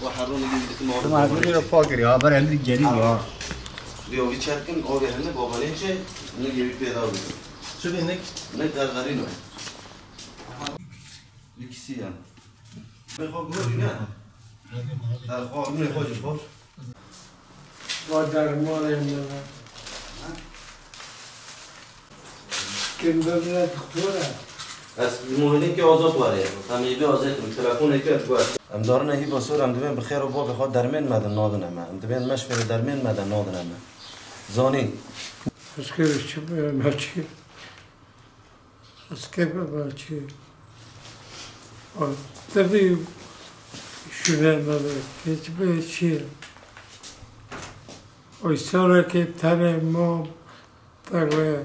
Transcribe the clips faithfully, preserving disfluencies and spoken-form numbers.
Û herû nigê wî dikim avê. Tu ma babanê vê çê. Pak kiriye, haber elî gelî ya. Diyo wî çerkin, avê hene babanê çê, nigê wî pêda wî. Çi bê nik? Nik gergerîno. Li kîsî ye. Bê xwe guhorî ne? Her xwe, rûnê xwe jî xwe. Va dermanê min e. Kim bibire doktor e? Ez muhînekî Azad were. Em ê bê Azad, min telefonekî ez guhert. Em darine hîva sor, em divên bi xêr û bavê xwe dermên me de nadine me. Em divên meşvê dermên me de nadine me. Zanî. Ez kê çi me çi? Ez kê bibim çi? O, tevî şûnê me be, keç be çi? O, îsonekê tenê mam, tevî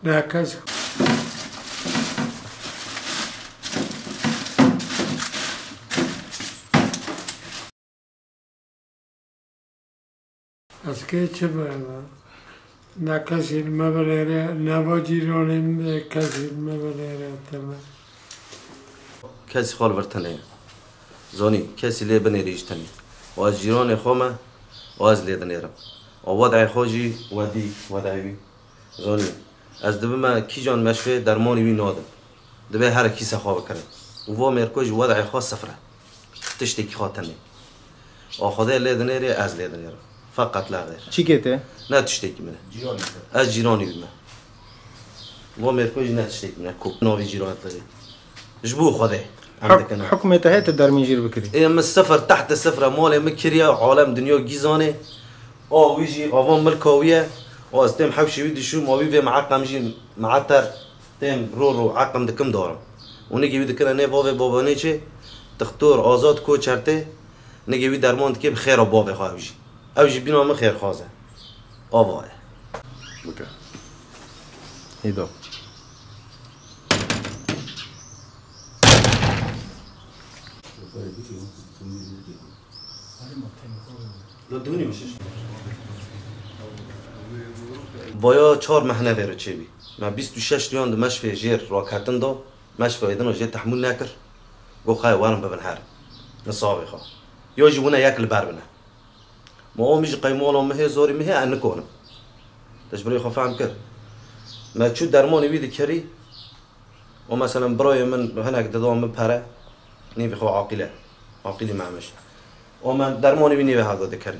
nekez. Ez kê çi bême? Ne kesî li me binêre, ne va cîranê min de kesî li me binêre teme. Kesî xwe li vir tenê ye. Zonî, kesî lê binêrî jî tenê. Û ez cîranê xwe me, û ez lê dinêrim. Û wed'ê xwe jî wedî, wed'ê wî. Zonî, ez dibime kîjan meşvê dermanî wî nadim. Dibê here kîse xwe bikirin. Û vo mêrko jî wed'ê xwe sifir e. Tiştekî xwe tenê. A Xwedê lê dinêrê, ez lê dinêrim. Feqet la xêr. Çi kê te? Ne tiştekî min e. Ez cîranî wî me. Vo mêrko jî ne tiştekî min e. Ku navî cîranê te. Ji bo Xwedê. Em Huk-, dikine. Hukmê te heye te dermîn jîr bikirî? Ê min sifir, tehte sifir e. Malê min kiriye, alem dinya gîzanê. A wî jî, ava milka wî ye. A ez têm hewşê wî dişûm, a wî vê meqem jî me'eter têm ro ro eqem dikim darim. Û nigê wî dikine nê vavê babanê çê, dixtor Azad Koçertê, nigê wî derman dikê bi xêra bavê xwe ew jî. Ew jî bîna min xêrxwaz e. Ava ye. Bike. Hêdo. Vaya çar mehne vêre çêbî. Me bîst û şeş riyan di meşvê jêr raketin da. Meşvê din jê tehmûl nekir. Got, "Xeyr, werin bibin herin. Nisavê xwe. Yo jî wine yek li ber bine." Ma o min jî qey mala min hê, zorî min hê, ez nikonim. Te ji birê xwe fehm kir. Me çû dermanê wî dikirî. O meselen birayê min hinek dida min pere. Nîvê xwe Aqîl e. Aqîlî Memiş. O me dermanê wî nîvê hevda dikirî.